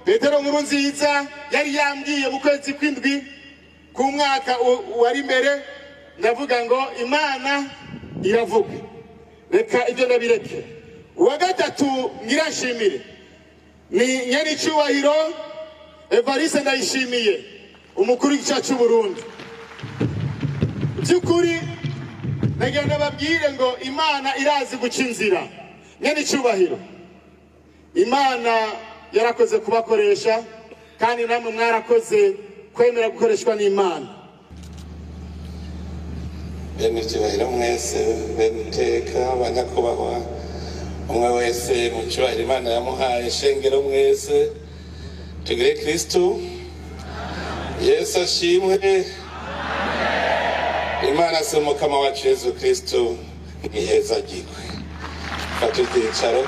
Petero Nkurunziza yari yambwiye mu kwezi kw'indwi ku mwaka wari imbere, ndavuga ngo Imana iravuga, reka ibyo ndabireke. Uwa gatatu ngira nshimire ni nyenicubahiro Evariste Ndayishimiye, umukuru w'igihugu cy'u Burundi. By'ukuri nagenda babwire ngo Imana irazi guca inzira. Nyenicubahiro, Imana yarakoze kubakoresha, kandi namwe mwarakoze kwemera gukoreshwa n'Imana. Bene icyubahiro mwese, bene iteka, abanyakubahwa, umwe wese mu cyubahiro Imana yamuhaye, shengero mwese, tugire Kristu, Yesu ashimwe. Imana se umukama wacu Yesu Kristu ntihezagirwe. Fata ibyicaro.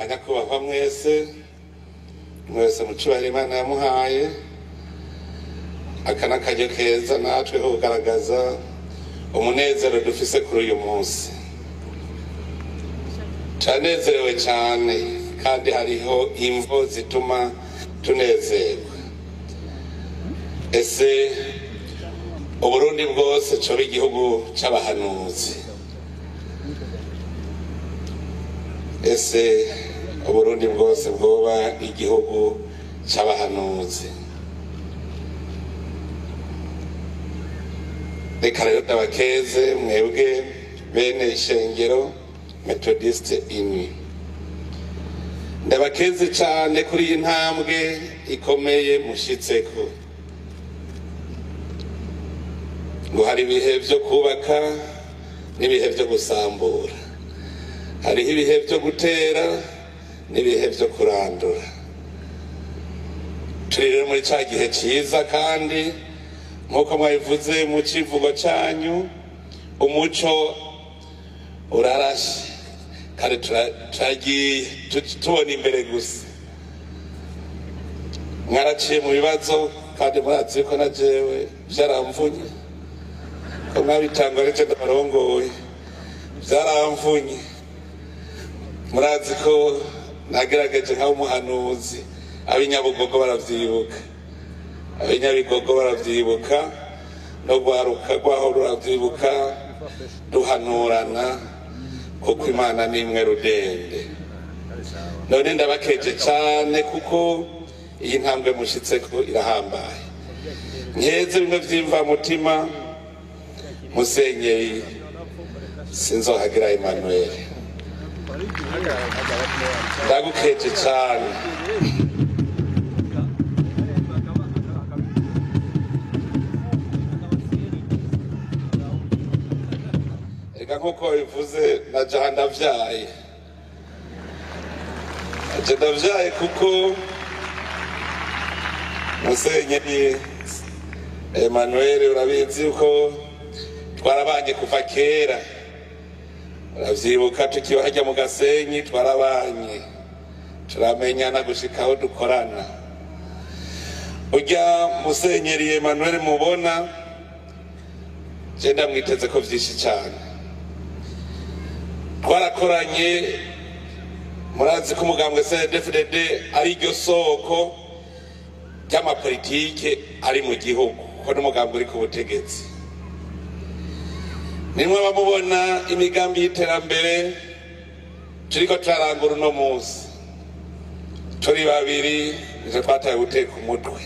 Nyakubahwa mwese, mwese mu cyubahiro Imana yamuhaye, aka ni akaryo keza natwe ko kugaragaza umunezero dufise kuri uyu munsi. Turanezerewe cyane, kandi hariho imvo zituma tunezerwa. Ese Uburundi bwose coba igihugu c'abahanuzi? Ese Uburundi bwose bwoba igihugu c'abahanuzi? Reka rero ndabakeze mwebwe bene ishengero Methodiste Unie, ndabakeze cyane kuri iyi ntambwe ikomeye mushitseko. Ngo hari ibihe byo kubaka n'ibihe byo gusambura, hariho ibihe byo gutera n'ibihe byo kurandura. Turi rero muri ca gihe ciza, kandi nk'uko mwabivuze mu civugo canyu, umuco urarashe kandi turagiye tubona imbere gusa. Mwaraciye mu bibazo kandi murazi ko na jewe vyaramvunye, ko mwabitangwa arivyo ndabarongoye, vyaramvunye. Murazi ko nagerageje nk'umuhanuzi, ab'Inyabugogo baravyibuka, ab'Inyabigogo baravyibuka, no rwaruka rwaho ruravyibuka, duhanurana kuko Imana ni imwe rudende. None ndabakeje cyane kuko Iyi ntambwe mushitseko irahambaye. Nkeze bimwe vy'imvamutima Musenyeri Sinzohagera Emmanuel, ndagukeje cane. Eka nkuko bivuze, naja ndavyaye, naje ndavyaye, kuko Musenyeri Emmanuel urabizi yuko twarabanye kuva kera. Uravyibuka tukiba hajya mu Gasenyi, twarabanye, turamenyana gushika aho dukorana. Urya Musenyeri Emmanuel mubona, je ndamwiteze ko vyinshi cane. Twarakoranye, murazi ko umugambwe CNDD-FDD ari iryo soko ry'amapolitike ari mu gihugu, kuko n'umugambwe uri ku butegetsi. Nimwe bamubona imigambi y'iterambere turiko turarangura uno munsi, turi babiri nitwe twataye guteka umutwe,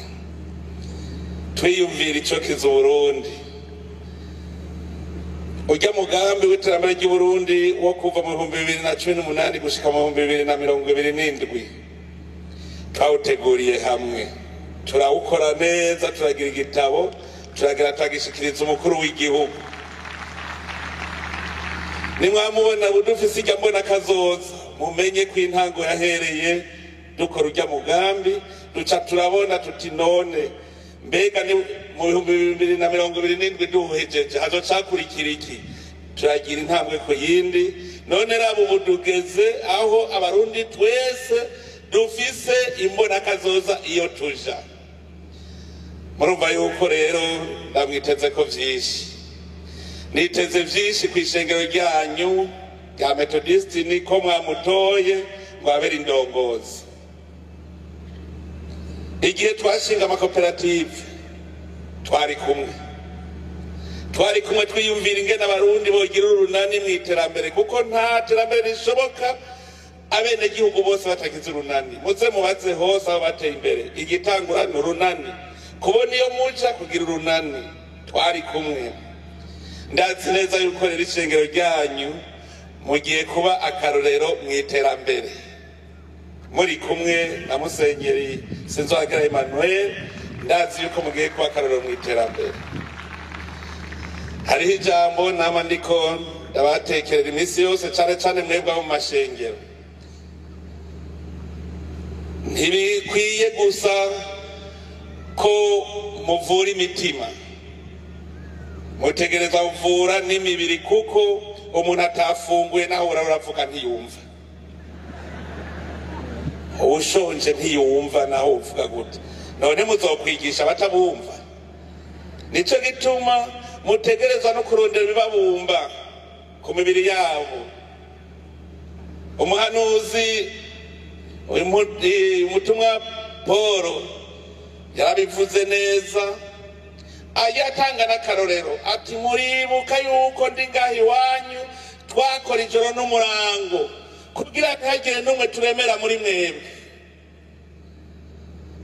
twiyumvira ico kiza Uburundi. Urya mugambi w'iterambere ry'Uburundi wo kuva mu 2018 gushika mu 2027 twawuteguriye hamwe, turawukora neza, turagira igitabo, turagira tagishikiriza umukuru w'igihugu. Nimwamubona budufise ijya mbona kazoza, mumenye ko intango yahereye dukora urya mugambi. Duca turabona tuti none mbega ni mu 2027 duhejeje hazocakurikira iki? Turagira intambwe ku yindi. None raba ubu tugeze aho Abarundi twese dufise imbona kazoza iyo tuja. Murumva yuko rero ndamwiteze ko vyinshi, niteze vyinshi kw'ishengero ryanyu rya Methodist, niko mwamutoye ngo abere indongozi. Igihe twashinga amakoperative twari kumwe, twari kumwe, twiyumvira ingene Abarundi bogira urunani mu iterambere, kuko nta terambere rishoboka abenegihugu bose batagize urunani. Muze mubaze hose aho bateye imbere, igitangura ni urunani, kubona iyo muca kugira urunani. Twari kumwe, ndazi neza yuko rero ishengero ryanyu mugiye kuba akarorero mu iterambere muri kumwe na Musenyeri Sinzohagera Emmanuel. Ndazi yuko mugiye kuba akarorero mu iterambere. Hariho ijambo nama ndiko ndabatekerera iminsi yose, cane cane mwebwe abo mu mashengero: ntibikwiye gusa ko muvura imitima, mutegereza kuvura n'imibiri, kuko umuntu atafunguye naho uravuga ntiyumva, ushonje ntiyumva naho uvuga gute. None muzokwigisha batabumva? Nico gituma mutegerezwa no kurondera ibibabumba ku mibiri yabo. Umuhanuzi umutumwa Paul yarabivuze neza, ayatanga n'akarorero ati: muribuka yuko ndi ngaha iwanyu twakora ijoro n'umurango kugira ntihagire n'umwe turemera muri mwebwe.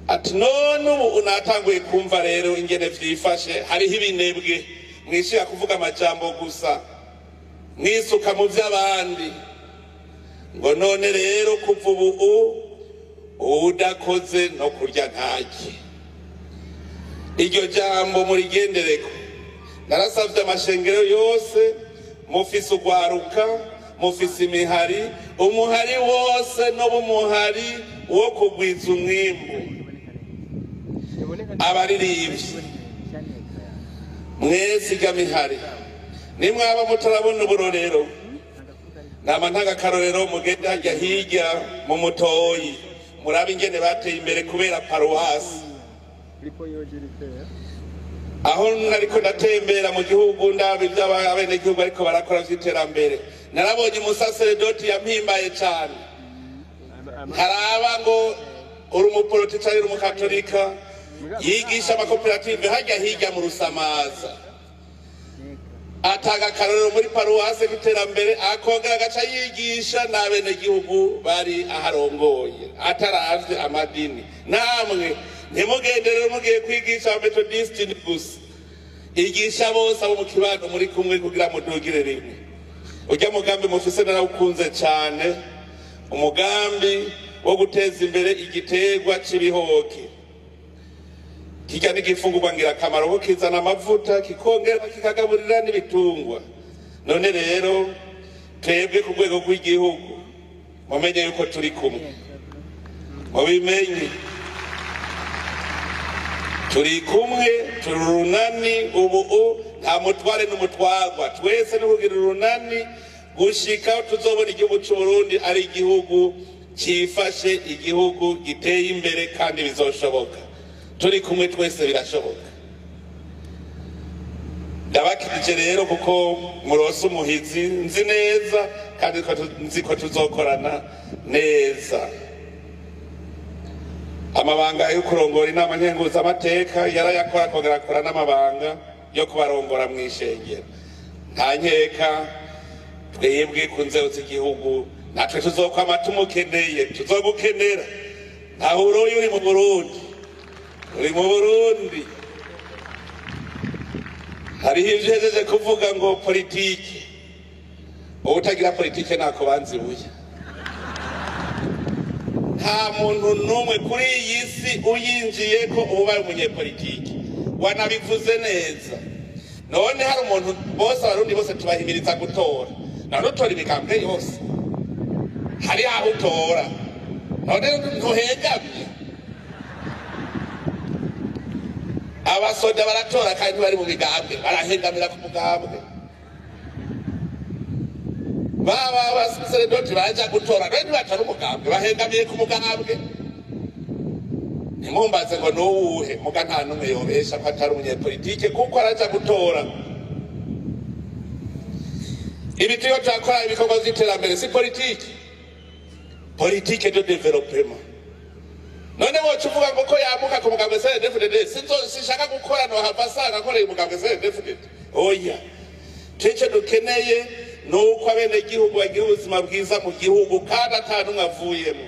Ati none ubu unatanguye kumva rero ingene vyifashe, hariho ibinebwe mwishira kuvuga amajambo gusa, mwisuka mu vy'abandi. Ngo none rero kuva ubu udakoze no kurya ntarye. Iryo jambo murigendereko. Narasavye amashengero yose, mufise ugwaruka, mufise imihari, umuhari wose n'ubumuhari wo kugwiza umwimbu. Abaririmbyi mwese igamihari, nimwaba mutarabona uburorero, nama ntanga akarorero, mugende hajya hirya mu Mutoyi, murabe ingene bateye imbere kubera paruwasi. Aho nariko ndatembera mu gihugu ndaba ibyo abenegihugu ariko barakora vy'iterambere, narabonye umusaseredoti yampimbaye cane. Ntaraba ngo uri umuporoti canke uri umukatolika, yigisha amakoperative hajya hirya mu Rusamaza. Atanga akarorero muri paruwase k'iterambere, akongera agaca yigisha n'abenegihugu bari aharongoye ataravye amadini. Namwe ntimugenderere mugiye kwigisha abametodisiti gusa, igisha bose abo mu kibano muri kumwe kugira mudugire rimwe. Urya mugambi mufise narawukunze cane, umugambi wo guteza imbere igiterwa c'ibihoke. Kirya n'igifungurwa ngirakamaro kuko kizana amavuta, kikongera kikagaburira n'ibitungwa. None rero twebwe ku rwego rw'igihugu mumenye yuko turi kumwe, mubimenye turi kumwe, turi urunani. Ubu nta mutware n'umutwarwa, twese ni kugira urunani gushika aho tuzobona igihugu c'u Burundi ari igihugu cifashe, igihugu giteye imbere, kandi bizoshoboka turi kumwe twese, birashoboka. Ndabakirije rero kuko murose umuhizi nzi neza, kandi nzi ko tuzokorana neza. Amabanga yo kurongora inama nkenguzamateka yarayakora, akongera akora n'amabanga yo kubarongora mu ishengero. Nta nkeka twebwe ku nzego z'igihugu natwe tuzokwama tumukeneye, tuzogukenera. Ntaho uroye uri mu Burundi, uri mu Burundi. Hariho ivyo uhejeje kuvuga ngo politike, uwutagira politike ntako banzibuye. Nta muntu n'umwe kuri iyi si uyinjiye ko uba ubaye umunyepolitike, wanabivuze neza. None hari umuntu, bose abarundi bose tubahimiriza gutora, none utora imigambwe yose, hari aho utora, none ntuhegamye. Abasoda baratora kandi bari mu migambwe, barahengamira ku mugambwe. Baba abasaseredoti baraja gutora, none ntibatora umugambwe, bahengamiye ku mugambwe. Ntimumbaze ngo nuwuhe, muga nta n'umwe yobesha ko atari umunyepolitike kuko araja gutora. Ibi turiho turakora ibikorwa vy'iterambere si politike, politike de développement. None woca uvuga ngo ko yamuka ku mugambwe CNDD-FDD, sinshaka gukora nohava asanga akoreye umugambwe CNDD-FDD. Oya, twece dukeneye nuko abenegihugu bagira ubuzima bwiza mu gihugu kandi ata n'umwe avuyemo.